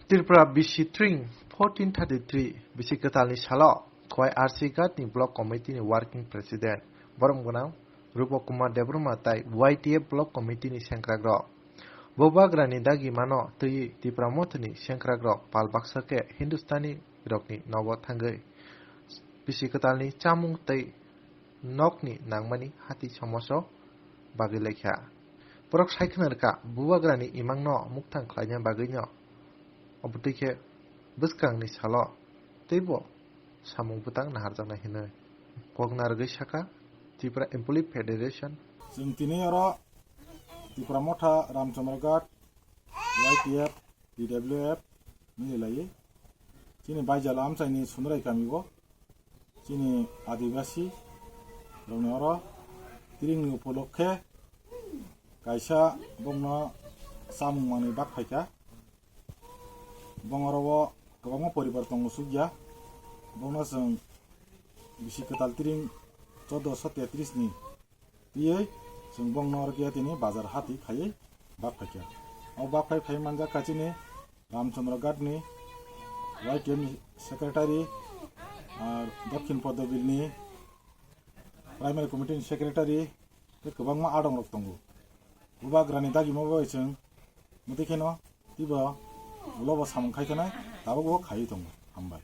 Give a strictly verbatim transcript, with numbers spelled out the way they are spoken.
Tripura bisi tring fourteen thirty-three bisi kwtalni salo Khowai R C Ghat ni Block Committee ni Working President borom gwnang Rupa Kumar Debbarma tai Y T F Block Committee ni sengkrakrok Bubagrani dagi mano twiwi Tipra Mothani sengkrakrok pal baksa khe Hindustani rokni nogo thangwi bisi kwtalni chamung tei nokni nangmani hati somoso bagwi laikha. Borok sai khna rwkha, Bubagrani imangno mukthang khlaina bagwino obotwi khe bwskangni salo teibo samung bwtang naharjaknai hinwi kok narwgwi sakha Tripura Employee Federation. Chwng tini oro Tipra Motha Ramchandra Ghat Y T F, T W F, nini lai. Chini baijala amchaini Sunrai kami o. Chini Adibasi rokni oro tiringni upolokhe kaisa bongno chamung manwi bak phaikha. Bong oro o kwbangma poribar tongo sukya. Bongno chwng bisi kwtal tiring chordoso tetris ni twiwi chwng bongno oro khe tini bazar hati khaiwi bak phaikha. O bak phai phai manjak kha chini Ramchandra Ghat ni Y T F ni secretary, ar Dokhin Podobil ni primary committee ni secretary, tei kwbangma adong rok tongo. Bubagrani dagima bai chwng mwtwi kheno twibo ulo bo samung khai kheno tabuk bo khaiwi tongo. Hambai.